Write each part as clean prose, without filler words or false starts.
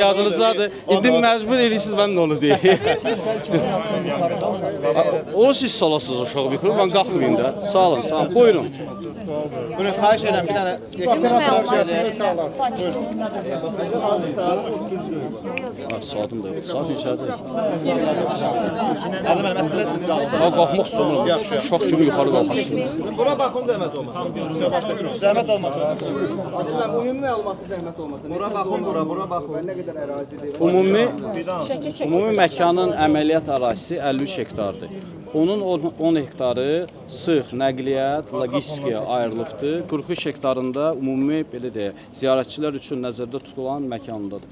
Yadınızdadır. İndi məcbur edirsiniz mən də onu deyim. Onu siz salasınız uşaq mikro, mən qalxmayım da. Sağ olun, sağ olun. Buyurun. Buyurun, xahiş edirəm bir dənə Ha, saatım da yoxdur. Saat neçədir? Adım müəllim, əslində siz qalsın. Ha, qalxmaq istəmirəm. Uşaq kimi yuxarı qalxarsın. Bura baxın, zəhmət olmasın. Zəhmət olmasın. Ümumi məlumatı zəhmət olmasın. Bura baxın, bura baxın. Nə qədər ərazidir? Ümumi məkanın əməliyyat ərazisi 53 hektardır. Onun 10 hektarı sıx nəqliyyat, logistikaya ayrılıbdır. 43 hektarında ümumi belə deyək, ziyarətçilər üçün nəzərdə tutulan məkandadır.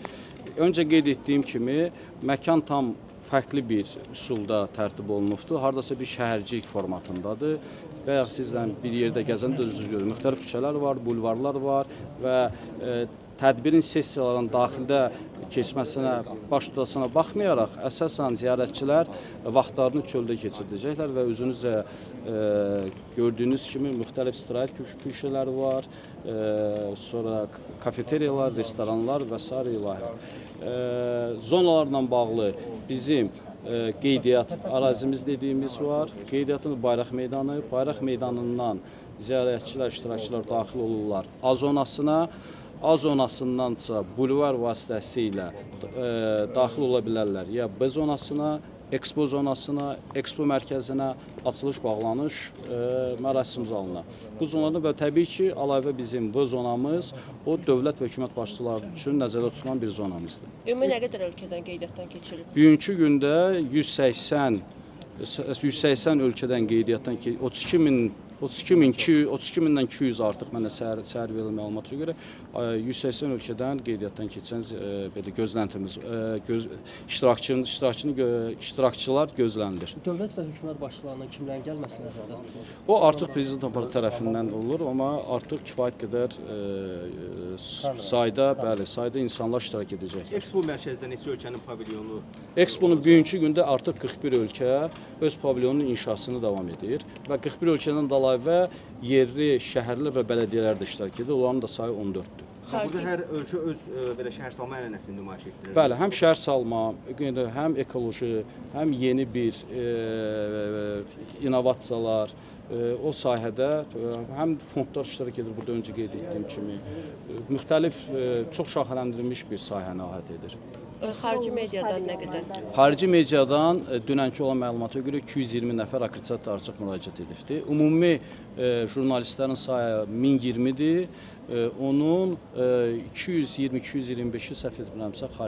Öncə qeyd etdiyim kimi, məkan tam fərqli bir üsulda tərtib olunubdur. Hardasa bir şəhərcik formatındadır. Bayaq sizlə bir yerdə gəzəndə özünüz görün. Müxtəlif küçələr var, bulvarlar var və tədbirin sessiyaların daxildə keçməsinə, baş tutasına baxmayaraq, əsasən ziyarətçilər vaxtlarını çöldə keçirdəcəklər və özünüz də gördüyünüz kimi müxtəlif istirahət köşələri var, sonra kafeteriyalar, restoranlar və sair ilahi. Zonalarla bağlı bizim qeydiyyat ərazimiz dediyimiz var. Qeydiyyatın Bayraq Meydanı, Bayraq Meydanından ziyarətçilər, iştirakçılar daxil olurlar A zonasına. A zonasındansa bulvar vasitəsilə daxil ola bilərlər ya B zonasına, Ekspo zonasına, Ekspo mərkəzinə, açılış bağlanış mərasim zalına. Bu zonada və təbii ki, əlavə bizim V zonamız o dövlət və hökumət başçıları üçün nəzərdə tutulan bir zonamızdır. Ümumi nə qədər ölkədən qeydiyyatdan keçirilib? Bugünkü gündə 180 ölkədən qeydiyyatdan ki 32 min 32 mindən 200 artıq mənə səhər verilən məlumata görə 180 ölkədən qeydiyyatdan keçən belə gözləntimiz iştirakçılar gözlənilir. Dövlət və hökumət başçılarının kimlərin gəlməsi nəzərdə tutulur? O artıq prezident aparatı tərəfindən olur, amma artıq kifayət qədər sayda, bəli, sayda insanlar iştirak edəcəklər. Ekspo mərkəzində neçə ölkənin pavilyonu? Eksponun bugünkü gündə artıq 41 ölkə öz pavilyonunun inşasını davam edir və 41 ölkədən də əlavə yerli şəhərlər və bələdiyyələr də iştirak edir. Onların da sayı 14-dür. Burada hər ölkə öz belə şəhər salma ənənəsini nümayiş etdirir. Bəli, həm şəhər salma, həm ekoloji, həm yeni bir innovasiyalar, o sahədə həm fondlar iştirak edir, burada öncə qeyd etdiyim kimi. Müxtəlif, çox şaxələndirilmiş bir sahəni əhatə edir. Xarici mediadan nə qədər? Xarici mediadan dünənki olan məlumata görə 220 nəfər akkreditasiya artıq müraciət edibdir. Ümumi jurnalistlərin sayı 1020-dir. Onun 220-225-i səhv etmirəmsə xarici